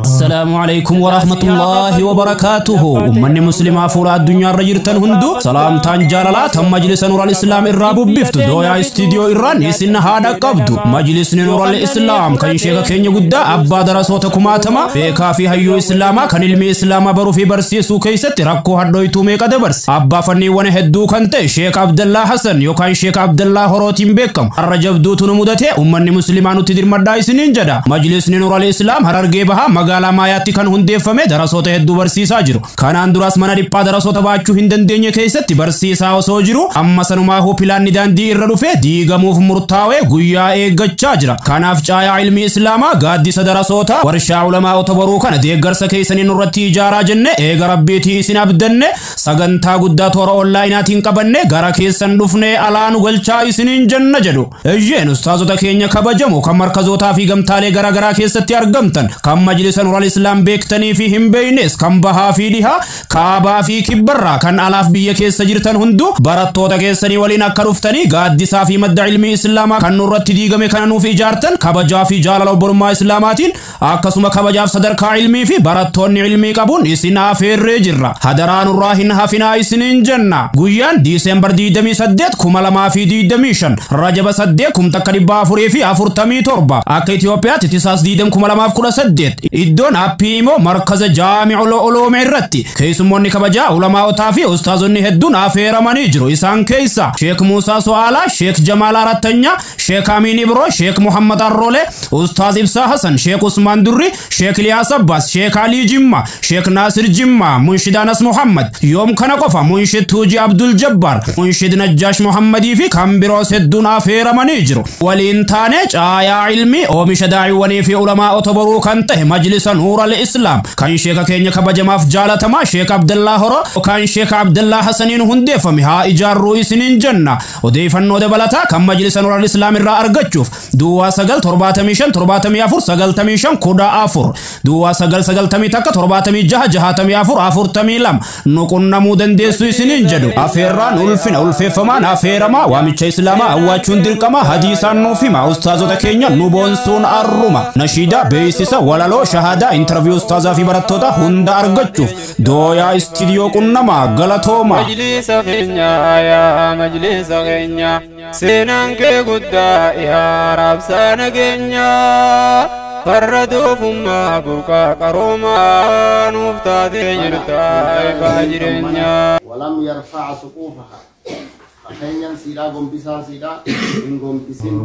السلام عليكم ورحمة الله وبركاته. Ummanni muslimaa fuula addunyaa irra jirtan hundu salaamtaan jaalalaa tan Majlisa Nuural Islaam irraa bubbiftu Dooyaa Istiidiyoo irraan isin haadha qabdu. Majlisni Nuural Islaam kan sheeka keenya guddaa, abbaa darasoota kumaatama, beekaa fi hayyuu islaamaa, kan ilmi islaamaa baruu fi barsiisuu keessatti rakkoo hadhooytuu meeqa dabarse, abbaa fanniiwwan hedduu kan ta'e Sheek Abdallaa Hasan yookaan Sheek Abdallaa Horootiin beekamu, har'a jabduutu nu mudate, ummanni muslimaa nutti dirmadhaa isiniin jedha. Majlisni Nuural Islaam Harargee Bahaa magaalaa Maayaatti kan hundeeffame, darasoota hedduu barsiisaa jiru. Kanaan duras mana dhiphaa darasoota baachuu hin dandeenye keessatti barsiisaa osoo jiru, amma sanumaahuu pilaanni daandii irra dhufe diigamuuf murtaawee guyyaa eeggachaa jira. Kanaaf caayaa ilmi islaamaa, gaaddisa darasoota, warshaa ulamaa'ota boruu kana deeggarsa keessanii nurratti ijaaraa jenne, eega rabbiitii isin abdanne, sagantaa guddaa toora onlaayinaatiin qabanne gara keessan dhufne alaa nu galchaa isiniin jenna jedhu. Eyyeen, ustaazota keenya kabajamu kan markazootaa fi gamtaalee garaa garaa keessatti argamtan, kan Majlisa Nuural Islaam beektanii fi hin beeynes, kan bahaa fi dhihaa, kaabaa fi kibbarraa, kan alaaf biyya keessa jirtan hundu barattoota keessanii waliin akka dhuftanii gaaddisaa fi madda ilmii islaamaa kan nurratti diigame kana nuuf ijaartan kabajaa fi jaalala obbolummaa islaamaatiin, akkasuma kabajaaf sadarkaa ilmii fi barattoonni ilmii qabuun isin afeerree jirra. Hadaraa nurraa hin hafinaa isiniin jenna. Guyyaan Diiseembar 28 2025, Rajaba 8 1447 akka Itoophiyaatti Tisaas 20 2018, iddoon aappii immoo markaza Jaami'ul Uluum irratti. Keessummoonni kabajaa, ulamaa'otaa fi ustaazonni hedduun afeeramanii jiru. Isaan keessa Sheek Muusaa Su'aalaa, Sheek Jamaal Arattanyaa, Sheek Amiin Ibro, Sheek Muhammad Arroole, Ustaaz Ibsaa Hasan, Sheek Usmaan Durri, Sheek Liyaas Abbaas, Sheek Alii Jimma, Sheek Naasir Jimma, Munshid Anas Muhammad, yoom kana qofa, Munshid Tuuji Abdul Jabbaar, Munshid Najjaash Muhammadii fi kan biroos hedduun afeeramanii jiru. Waliin taane caayaa ilmi, oomisha daa'iwwanii fi ulamaa'ota boruu kan ta'e Majlisa Nuural Islaam kan sheeka keenya kabajamaaf jaalatamaa Sheek Abdallaa Horo kan Sheek Abdallaa Hasaniin hundeeffame haa ijaarruu isiniin jenna. Odeeffannoo dabalataa kan Majlisa Nuural Islaam irraa argachuuf 09 75 74 95 14, 09 91 76 64 42 nu qunnamuu dandeessu isiniin jedhu. Afeerraan ulfina, ulfeeffamaan afeeramaa, waamicha islaamaa awwaachuun dirqama, hadiisaan nuuf hima, ustaazota keenya nu boonsuun arruma. Nashiidaa, beeksisa, walaloo, shahaadaa, intarviiyuu ustaazaa fi barattoota hunda argachuuf Dooyaa Istiidiyoo qunnamaa. Galatooma. Majlisa keenya, yaa majlisa keenya, seenaan kee guddaa, yaa raabsaa nageenya, farra doofummaa, burqaa qaroomaa nuuf taatee jirta ifaa jireenyaa. ولم يرفع سقوفها. Fakkeenyaan siidhaa, gombisaan siidhaa hin gombisin.